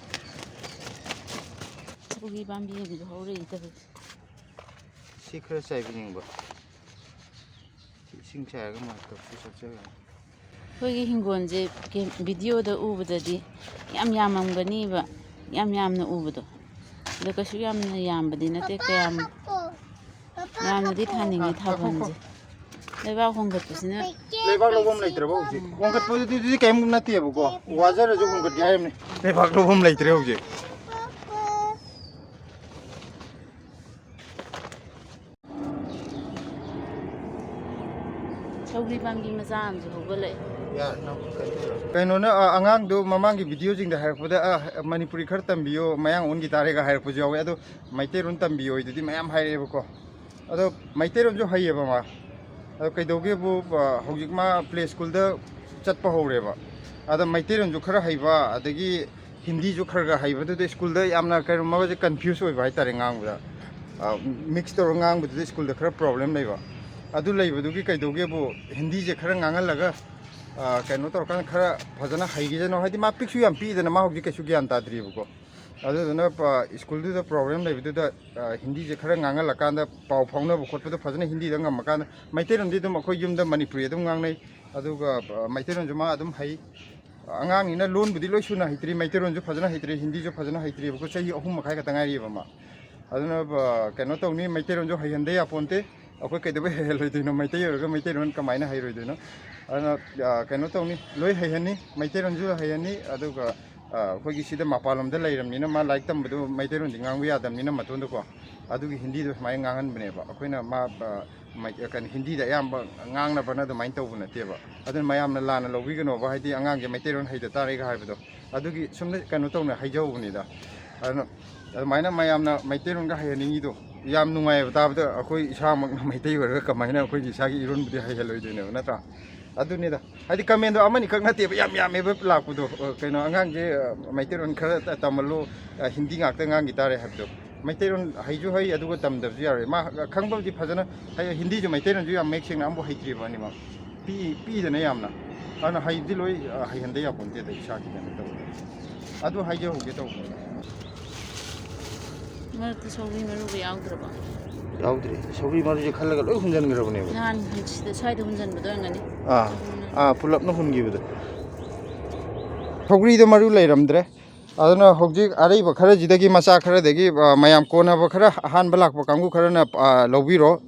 ꯁꯧꯒ꯭ꯔꯤ ꯄꯥꯝꯕꯤ ꯑꯃꯁꯨ ꯍꯧꯔꯛꯏ ꯇꯧꯔꯤꯁꯦ꯫ ꯁꯤ ꯈꯔ ꯆꯥꯏꯕꯤꯅꯤꯡꯕ꯫ ꯁꯤ ꯏꯁꯤꯡ ꯆꯥꯏꯔꯒ ꯃꯥ ꯇꯧꯁꯤ ꯆꯠꯆꯔꯒ꯫ ꯑꯩꯈꯣꯏꯒꯤ ꯍꯤꯡꯒꯣꯜꯁꯦ ꯀꯦ-, video ꯗ ꯎꯕꯗꯗꯤ ꯌꯥꯝ ꯌꯥꯝꯃꯝꯒꯅꯤꯕ, ꯌꯥꯝ ꯌꯥꯝꯅ ꯎꯕꯗꯣ꯫ ꯑꯗꯣ ꯀꯩꯁꯨ ꯌꯥꯝꯅ ꯌꯥꯝꯕꯗꯤ ꯅꯠꯇꯦ, ꯀꯌꯥꯝ ꯌꯥꯝꯅꯗꯤ ꯊꯥꯅꯤꯡꯉꯤ ꯊꯥꯐꯝꯁꯦ꯫ ꯂꯩꯕꯥꯛ ꯍꯣꯡꯒꯠꯄꯁꯤꯅ ꯂꯩꯕꯥꯛ ꯂꯧꯐꯝ ꯂꯩꯇ꯭ꯔꯕ ꯍꯧꯖꯤꯛ꯫ ꯍꯣꯡꯒꯠꯄꯗꯨꯗꯤ ꯀꯔꯤꯝ ꯅꯠꯇꯦꯕꯀꯣ, ꯋꯥꯖꯔꯁꯨ ꯍꯣꯡꯒꯠꯀꯦ ꯍꯥꯏꯔꯝꯅꯤ꯫ ꯂꯩꯕꯥꯛ ꯂꯧꯐꯝ ꯂꯩꯇ꯭ꯔꯦ ꯍꯧꯖꯤꯛ꯫ ꯁꯧꯒ꯭ꯔꯤ ꯄꯥꯝꯕꯤ ꯃꯆꯥ ꯑꯃꯁꯨ ꯍꯧꯒꯠꯂꯛꯑꯦ꯫ ꯀꯩꯅꯣꯅ, ꯑ, ꯑꯉꯥꯡꯗꯣ ꯃꯃꯥꯡꯒꯤ video ꯁꯤꯡꯗ ꯍꯥꯏꯔꯛꯄꯗ, "ꯑ, ꯃꯅꯤꯄꯨꯔꯤ ꯈꯔ ꯇꯝꯕꯤꯌꯣ, ꯃꯌꯥꯡ ꯑꯣꯟꯈꯤ ꯇꯥꯔꯦꯒ" ꯍꯥꯏꯔꯛꯄꯁꯨ ꯌꯥꯎꯋꯦ꯫ ꯑꯗꯣ ꯃꯩꯇꯩꯔꯣꯟ ꯇꯝꯕꯤꯌꯣ ꯑꯗꯨꯗꯤ ꯃꯌꯥꯝ ꯍꯥꯏꯔꯛꯑꯦꯕꯀꯣ꯫ ꯑꯗꯣ ꯃꯩꯇꯩꯔꯣꯟꯁꯨ ꯍꯩꯌꯦꯕ ꯃꯥ꯫ ꯑꯗꯣ ꯀꯩꯗꯧꯒꯦꯕꯨ, ꯑ, ꯍꯧꯖꯤꯛ ꯃꯥ play school ꯗ ꯆꯠꯄ ꯍꯧꯔꯦꯕ꯫ ꯑꯗ ꯃꯩꯇꯩꯔꯣꯟꯁꯨ ꯈꯔ ꯍꯩꯕ, ꯑꯗꯒꯤ ꯍꯤꯟꯗꯤꯁꯨ ꯈꯔ ꯈꯔ ꯍꯩꯕꯗꯨꯗ school ꯗ ꯌꯥꯝꯅ ꯀꯩꯅꯣ ꯃꯥꯁꯦ confuse ꯑꯣꯏꯕ ꯍꯥꯏꯇꯥꯔꯦ ꯉꯥꯡꯕꯗ꯫ ꯑ, mix ꯇꯧꯔꯒ ꯉꯥꯡꯕꯗꯨꯗ school ꯗ ꯈꯔ problem ꯂꯩꯕ꯫ ꯑꯗꯨ ꯂꯩꯕꯗꯨꯒꯤ ꯀꯩꯗꯧꯒꯦꯕꯨ ꯍꯤꯟꯗꯤꯁꯦ ꯈꯔ ꯉꯥꯡꯍꯜꯂꯒ, ꯑ, ꯀꯩꯅꯣ ꯇꯧꯔꯀꯥꯟꯗ ꯈꯔ ꯐꯖꯅ ꯍꯩꯈꯤꯁꯅꯨ꯫ ꯍꯥꯏꯗꯤ ꯃꯥ ꯄꯤꯛꯁꯨ ꯌꯥꯝ ꯄꯤꯛꯏꯗꯅ, ꯃꯥ ꯍꯧꯖꯤꯛ ꯀꯩꯁꯨ ꯒ꯭ꯌꯥꯟ ꯇꯥꯗ꯭ꯔꯤꯕꯀꯣ꯫ ꯑꯗꯨꯗꯨꯅ, ꯑ, school ꯗꯨꯗ problem ꯂꯩꯕꯗꯨꯗ, ꯑ, ꯍꯤꯟꯗꯤꯁꯦ ꯈꯔ ꯉꯥꯡꯍꯜꯂꯀꯥꯟꯗ ꯄꯥꯎ ꯐꯥꯎꯅꯕ ꯈꯣꯠꯄꯗꯣ ꯐꯖꯅ ꯍꯤꯟꯗꯤꯗ ꯉꯝꯃꯀꯥꯟꯗ, ꯃꯩꯇꯩꯔꯣꯟꯗꯤ ꯑꯗꯨꯝ ꯑꯩꯈꯣꯏ ꯌꯨꯝꯗ ꯃꯅꯤꯄꯨꯔꯤ ꯑꯗꯨꯝ ꯉꯥꯡꯅꯩ꯫ ꯑꯗꯨꯒ, ꯑ, ꯃꯩꯇꯩꯔꯣꯟꯁꯨ ꯃꯥ ꯑꯗꯨꯝ ꯍꯩ꯫ ꯑꯉꯥꯡꯅꯤꯅ ꯂꯣꯟꯕꯨꯗꯤ ꯂꯣꯏ ꯁꯨꯅ ꯍꯩꯇ꯭ꯔꯤ, ꯃꯩꯇꯩꯔꯣꯟꯁꯨ ꯐꯖꯅ ꯍꯩꯇ꯭ꯔꯤ, ꯍꯤꯟꯗꯤꯁꯨ ꯐꯖꯅ ꯍꯩꯇ꯭ꯔꯤꯕꯀꯣ, ꯆꯍꯤ ꯑꯍꯨꯝ ꯃꯈꯥꯏ ꯈꯛꯇ ꯉꯥꯏꯔꯤꯕ ꯃꯥ꯫ ꯑꯗꯨꯅ, ꯑ, ꯀꯩꯅꯣ ꯇꯧꯅꯤ, ꯃꯩꯇꯩꯔꯣꯟꯁꯨ ꯍꯩꯍꯟꯗ ꯌꯥꯄꯣꯟꯇꯦ꯫ ꯑꯩꯈꯣꯏ ꯀꯩꯗꯧꯕꯩ ꯍꯩꯍꯜꯂꯣꯏꯗꯣꯏꯅꯣ? ꯃꯩꯇꯩ ꯑꯣꯏꯔꯒ ꯃꯩꯇꯩꯔꯣꯟ ꯀꯃꯥꯏꯅ ꯍꯩꯔꯣꯏꯗꯣꯏꯅꯣ? ꯑꯗꯨꯅ, ꯑ, ꯀꯩꯅꯣ ꯇꯧꯅꯤ, ꯂꯣꯏ ꯍꯩꯍꯟꯅꯤ, ꯃꯩꯇꯩꯔꯣꯟꯁꯨ ꯍꯩꯍꯟꯅꯤ, ꯑꯗꯨꯒ, ꯑ, ꯑꯩꯈꯣꯏꯒꯤ ꯁꯤꯗ ꯃꯄꯥꯟꯂꯣꯝꯗ ꯂꯩꯔꯕꯅꯤꯅ ꯃꯥ ꯂꯥꯏꯔꯤꯛ ꯇꯝꯕꯗꯣ ꯃꯩꯇꯩꯔꯣꯟꯗꯤ ꯉꯥꯡꯕ ꯌꯥꯗꯕꯅꯤꯅ ꯃꯇꯣꯟꯗꯀꯣ, ꯑꯗꯨꯒꯤ ꯍꯤꯟꯗꯤꯗꯣ ꯁꯨꯃꯥꯏꯅ ꯉꯥꯡꯍꯟꯕꯅꯦꯕ꯫ ꯑꯩꯈꯣꯏꯅ ꯃꯥ, ꯑ, ꯃꯩ-, ꯀꯩꯅꯣ, ꯍꯤꯟꯗꯤꯗ ꯑꯌꯥꯝꯕ ꯉꯥꯡꯅꯕꯅ ꯑꯗꯨꯃꯥꯏꯅ ꯇꯧꯕ ꯅꯠꯇꯦꯕ꯫ ꯑꯗꯨꯅ ꯃꯌꯥꯝꯅ ꯂꯥꯟꯅ ꯂꯧꯕꯤꯒꯅꯣꯕ, ꯍꯥꯏꯗꯤ ꯑꯉꯥꯡꯁꯦ ꯃꯩꯇꯩꯔꯣꯟ ꯍꯩꯇ ꯇꯥꯔꯦꯒ ꯍꯥꯏꯕꯗꯣ꯫ ꯑꯗꯨꯒꯤ ꯁꯨꯝ ꯀꯩꯅꯣ ꯇꯧꯅ ꯍꯥꯏꯖꯍꯧꯕꯅꯤꯗ꯫ ꯑꯗꯨꯅ ꯑꯗꯨꯃꯥꯏꯅ ꯃꯌꯥꯝꯅ ꯃꯩꯇꯩꯔꯣꯟꯒ ꯍꯩꯍꯟꯅꯤꯡꯉꯤꯗꯣ ꯌꯥꯝ ꯅꯨꯡꯉꯥꯏꯌꯦꯕ ꯇꯥꯕꯗ꯫ ꯑꯩꯈꯣꯏ ꯏꯁꯥꯃꯛꯅ ꯃꯩꯇꯩ ꯑꯣꯏꯔꯒ ꯀꯃꯥꯏꯅ ꯑꯩꯈꯣꯏꯒꯤ ꯏꯁꯥꯒꯤ ꯏꯔꯣꯟꯕꯨꯗꯤ ꯍꯩꯍꯜꯂꯣꯏꯗꯣꯏꯅꯦꯕ, ꯅꯠꯇ꯭ꯔꯥ? ꯑꯗꯨꯅꯤꯗ, ꯍꯥꯏꯗꯤ comment ꯗꯣ ꯑꯃꯅꯤꯈꯛ ꯅꯠꯇꯦꯕ, ꯌꯥꯝ ꯌꯥꯝꯃꯦꯕ ꯂꯥꯛꯄꯗꯣ꯫ ꯑ, ꯀꯩꯅꯣ, "ꯑꯉꯥꯡꯁꯦ, ꯑ, ꯃꯩꯇꯩꯂꯣꯟ ꯈꯔ ꯇ-, ꯇꯝꯍꯜꯂꯣ, ꯑ, ꯍꯤꯟꯗꯤ ꯉꯥꯛꯇ ꯉꯥꯡꯈꯤ ꯇꯥꯔꯦ" ꯍꯥꯏꯕꯗꯣ꯫ ꯃꯩꯇꯩꯂꯣꯟ ꯍꯩꯁꯨ ꯍꯩ, ꯑꯗꯨꯒ ꯇꯝꯗꯕꯁꯨ ꯌꯥꯔꯣꯏ꯫ ꯃꯥ ꯈꯪꯕꯕꯨꯗꯤ ꯐꯖꯅ ꯍꯩ, ꯍꯤꯟꯗꯤꯁꯨ ꯃꯩꯇꯩꯂꯣꯟꯁꯨ ꯌꯥꯝ ꯃꯌꯦꯛ ꯁꯦꯡꯅ ꯑꯃꯐꯥꯎ ꯍꯩꯇ꯭ꯔꯤꯕ ꯑꯅꯤꯃꯛ꯫ ꯄꯤ-, ꯄꯤꯗꯅ ꯌꯥꯝꯅ꯫ ꯑꯗꯨꯅ ꯍꯩꯗꯤ ꯂꯣꯏ, ꯑ, ꯍꯩꯍꯟꯗ ꯌꯥꯄꯣꯟꯇꯦꯗ, ꯏꯁꯥꯒꯤ ꯀꯩꯅꯣ ꯇꯧꯕꯗ꯫ ꯑꯗꯨ ꯍꯥꯏꯖꯍꯧꯒꯦ ꯇꯧꯕꯅꯦ꯫ ꯃꯔꯛꯇ ꯁꯧꯒ꯭ꯔꯤ ꯃꯔꯨꯒ ꯌꯥꯎꯗ꯭ꯔꯕꯣ? ꯌꯥꯎꯗ꯭ꯔꯤ꯫ ꯁꯧꯒ꯭ꯔꯤ ꯃꯔꯨꯁꯦ ꯈꯜꯂꯒ ꯂꯣꯏ ꯍꯨꯟꯖꯟꯈ꯭ꯔꯕꯅꯦꯕ꯫ ꯅꯍꯥꯟ ꯁꯤꯗ ꯁ꯭ꯋꯥꯏꯗ ꯍꯨꯟꯖꯟꯕꯗꯣ ꯑꯣꯏꯔꯝꯒꯅꯤ꯫ ꯑꯥ, ꯎꯝ꯫ ꯑꯥ, ꯄꯨꯂꯞꯅ ꯍꯨꯟꯈꯤꯕꯗꯣ꯫ ꯁꯧꯒ꯭ꯔꯤꯗꯣ ꯃꯔꯨ ꯂꯩꯔꯝꯗ꯭ꯔꯦ꯫ ꯑꯗꯨꯅ ꯍꯧꯖꯤꯛ ꯑꯔꯩꯕ ꯈꯔꯁꯤꯗꯒꯤ, ꯃꯆꯥ ꯈꯔꯗꯒꯤ, ꯑ, ꯃꯌꯥꯝ ꯀꯣꯟꯅꯕ ꯈꯔ, ꯑꯍꯥꯟꯕ ꯂꯥꯛꯄ ꯀꯥꯡꯕꯨ ꯈꯔꯅ, ꯑ, ꯂꯧꯕꯤꯔꯣ꯫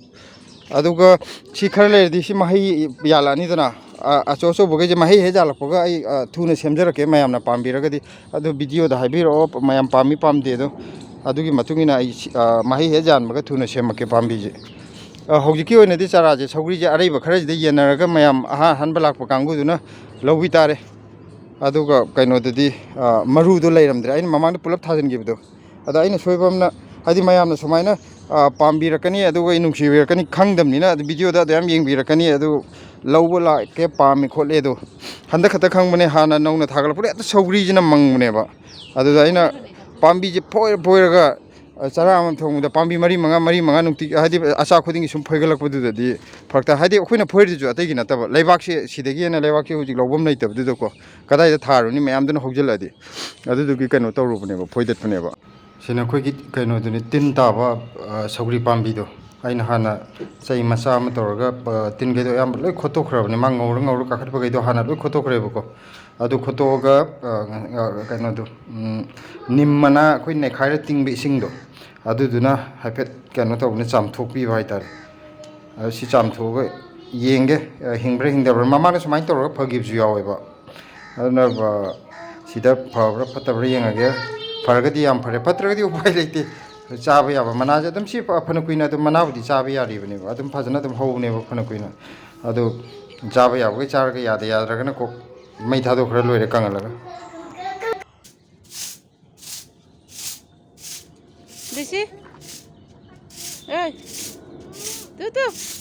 ꯑꯗꯨꯒ ꯁꯤ ꯈꯔ ꯂꯩꯔꯗꯤ ꯁꯤ ꯃꯍꯩ ꯌꯥꯜꯂꯛꯑꯅꯤꯗꯅ꯫ ꯑ, ꯑꯆꯧ ꯑꯆꯧꯕꯈꯩꯁꯦ ꯃꯍꯩ ꯍꯦꯛ ꯌꯥꯜꯂꯛꯄꯒ ꯑꯩ, ꯑ, ꯊꯨꯅ ꯁꯦꯝꯖꯔꯛꯀꯦ, ꯃꯌꯥꯝꯅ ꯄꯥꯝꯕꯤꯔꯒꯗꯤ꯫ ꯑꯗꯨ video ꯗ ꯍꯥꯏꯕꯤꯔꯛꯑꯣ, ꯃꯌꯥꯝ ꯄꯥꯝꯃꯤ ꯄꯥꯝꯗꯦ ꯑꯗꯣ꯫ ꯑꯗꯨꯒꯤ ꯃꯇꯨꯡ ꯏꯟꯅ ꯑꯩ ꯁꯤ-, ꯑ, ꯃꯍꯩ ꯍꯦꯛ ꯌꯥꯟꯕꯒ ꯊꯨꯅ ꯁꯦꯝꯃꯛꯀꯦ ꯄꯥꯝꯕꯤꯁꯦ꯫ ꯑ, ꯍꯧꯖꯤꯛꯀꯤ ꯑꯣꯏꯅꯗꯤ ꯆꯥꯔꯥꯁꯦ, ꯁꯧꯒ꯭ꯔꯤꯁꯦ ꯑꯔꯩꯕ ꯈꯔꯁꯤꯗ ꯌꯦꯟꯅꯔꯒ ꯃꯌꯥꯝ ꯑꯍꯥꯟ ꯑꯍꯥꯟꯕ ꯂꯥꯛꯄ ꯀꯥꯡꯕꯨꯗꯨꯅ ꯂꯧꯕꯤ ꯇꯥꯔꯦ꯫ ꯑꯗꯨꯒ ꯀꯩꯅꯣꯗꯗꯤ, ꯑ, ꯃꯔꯨꯗꯣ ꯂꯩꯔꯝꯗ꯭ꯔꯦ, ꯑꯩꯅ ꯃꯃꯥꯡꯗ ꯄꯨꯂꯞ ꯊꯥꯖꯤꯟꯈꯤꯕꯗꯣ꯫ ꯑꯗ ꯑꯩꯅ ꯁꯣꯏꯕ ꯑꯃꯅ, ꯍꯥꯏꯗꯤ ꯃꯌꯥꯝꯅ ꯁꯨꯃꯥꯏꯅ, ꯑ, ꯄꯥꯝꯕꯤꯔꯛꯀꯅꯤ, ꯑꯗꯨꯒ ꯑꯩ ꯅꯨꯡꯁꯤꯕꯤꯔꯛꯀꯅꯤ ꯈꯪꯗꯕꯅꯤꯅ, ꯑꯗꯨ video ꯗ ꯑꯗꯨ ꯌꯥꯝ ꯌꯦꯡꯕꯤꯔꯛꯀꯅꯤ, ꯑꯗꯨ ꯂꯧꯕ ꯂꯥꯛꯀꯦ, ꯄꯥꯝꯃꯦ ꯈꯣꯠꯂꯦ ꯑꯗꯣ꯫ ꯍꯟꯗꯛ ꯈꯛꯇ ꯈꯪꯕꯅꯦ, ꯍꯥꯟꯅ ꯅꯧꯅ ꯊꯥꯒꯠꯂꯛꯄꯗ ꯍꯦꯛꯇ ꯁꯧꯒ꯭ꯔꯤꯁꯤꯅ ꯃꯪꯕꯅꯦꯕ꯫ ꯑꯗꯨꯗ ꯑꯩꯅ ꯄꯥꯝꯕꯤꯁꯦ ꯐꯣꯏꯔ ꯐꯣꯏꯔꯒ, ꯑ, ꯆꯔꯥ ꯑꯃ ꯊꯣꯡꯕꯗ ꯄꯥꯝꯕꯤ ꯃꯔꯤ ꯃꯉꯥ, ꯃꯔꯤ ꯃꯉꯥ ꯅꯨꯡꯇꯤ, ꯍꯥꯏꯗꯤ ꯑꯆꯥ ꯈꯨꯗꯤꯡꯒꯤ ꯁꯨꯝ ꯐꯣꯏꯒꯠꯂꯛꯄꯗꯨꯗꯗꯤ ꯐꯔꯛ ꯇꯥꯏ꯫ ꯍꯥꯏꯗꯤ ꯑꯩꯈꯣꯏꯅ ꯐꯣꯏꯔꯤꯗꯨꯁꯨ ꯑꯇꯩꯒꯤ ꯅꯠꯇꯕ, ꯂꯩꯕꯥꯛꯁꯦ ꯁꯤꯗꯒꯤ ꯍꯦꯟꯅ ꯂꯩꯕꯥꯛꯁꯦ ꯍꯧꯖꯤꯛ ꯂꯧꯐꯝ ꯂꯩꯇꯕꯗꯨꯗꯀꯣ, ꯀꯗꯥꯏꯗ ꯊꯥꯔꯨꯅꯤ, ꯃꯌꯥꯝꯗꯨꯅ ꯍꯧꯖꯤꯜꯂꯛꯑꯗꯤ꯫ ꯑꯗꯨꯗꯨꯒꯤ ꯀꯩꯅꯣ ꯇꯧꯔꯨꯕꯅꯦꯕ, ꯐꯣꯏꯗꯠꯄꯅꯦꯕ꯫ ꯁꯤꯅ ꯑꯩꯈꯣꯏꯒꯤ ꯀꯩꯅꯣꯗꯨꯅꯤ, ꯇꯤꯟ ꯇꯥꯕ, ꯑ, ꯁꯧꯒ꯭ꯔꯤ ꯄꯥꯝꯕꯤꯗꯣ꯫ ꯑꯩꯅ ꯍꯥꯟꯅ ꯆꯩ ꯃꯆꯥ ꯑꯃ ꯇꯧꯔꯒ, ꯑ, ꯇꯤꯟꯈꯩꯗꯣ ꯑꯌꯥꯝꯕ ꯂꯣꯏ ꯈꯣꯠꯇꯣꯛꯈ꯭ꯔꯕꯅꯦ꯫ ꯃꯥ ꯉꯧꯔ ꯉꯧꯔ ꯀꯥꯈꯠꯄꯈꯩꯗꯣ ꯍꯥꯟꯅ ꯂꯣꯏ ꯈꯣꯠꯇꯣꯛꯈ꯭ꯔꯦꯕꯀꯣ꯫ ꯑꯗꯨ ꯈꯣꯠꯇꯣꯛꯑꯒ, ꯑ, ꯑ, ꯀꯩꯅꯣꯗꯣ, ꯎꯝ, ꯅꯤꯝ ꯃꯅꯥ ꯑꯩꯈꯣꯏ ꯅꯩꯈꯥꯏꯔ ꯇꯤꯡꯕ ꯏꯁꯤꯡꯗꯣ, ꯑꯗꯨꯗꯨꯅ ꯍꯥꯏꯐꯦꯠ ꯀꯩꯅꯣ ꯇꯧꯕꯅꯦ, ꯆꯥꯝꯊꯣꯛꯄꯤꯕ ꯍꯥꯏꯇꯥꯔꯦ꯫ ꯑ, ꯁꯤ ꯆꯥꯝꯊꯣꯛꯑꯒ ꯌꯦꯡꯒꯦ, ꯑ, ꯍꯤꯡꯕ꯭ꯔꯥ ꯍꯤꯡꯗꯕ꯭ꯔꯥ꯫ ꯃꯃꯥꯡꯗ ꯁꯨꯃꯥꯏꯅ ꯇꯧꯔꯒ ꯐꯈꯤꯕꯁꯨ ꯌꯥꯎꯋꯦꯕ꯫ ꯑꯗꯨꯅ, ꯑ, ꯁꯤꯗ ꯐꯕ꯭ꯔꯥ ꯐꯠꯇꯕ꯭ꯔꯥ ꯌꯦꯡꯉꯒꯦ꯫ ꯐꯔꯒꯗꯤ ꯌꯥꯝ ꯐꯔꯦ, ꯐꯠꯇ꯭ꯔꯒꯗꯤ ꯎꯄꯥꯏ ꯂꯩꯇꯦ꯫ ꯆꯥꯕ ꯌꯥꯕ ꯃꯅꯥꯁꯦ ꯑꯗꯨꯝ ꯁꯤ ꯐ-, ꯐꯅ ꯀꯨꯏꯅ ꯑꯗꯨꯝ ꯃꯅꯥꯕꯨꯗꯤ ꯆꯥꯕ ꯌꯥꯔꯤꯕꯅꯦꯕ, ꯑꯗꯨꯝ ꯐꯖꯅ ꯑꯗꯨꯝ ꯍꯧꯕꯅꯦꯕ ꯐꯅ ꯀꯨꯏꯅ꯫ ꯑꯗꯨ ꯆꯥꯕ ꯌꯥꯕꯈꯩ ꯆꯥꯔꯒ, ꯌꯥꯗ ꯌꯥꯗ꯭ꯔꯒꯅ ꯀꯣꯛ ꯃꯩ ꯊꯥꯗꯣꯛꯈ꯭ꯔ ꯂꯣꯏꯔꯦ ꯀꯪꯍꯜꯂꯒ꯫ ꯗꯤꯁꯤ? ꯑꯦ, ꯇꯨ, ꯇꯨ꯫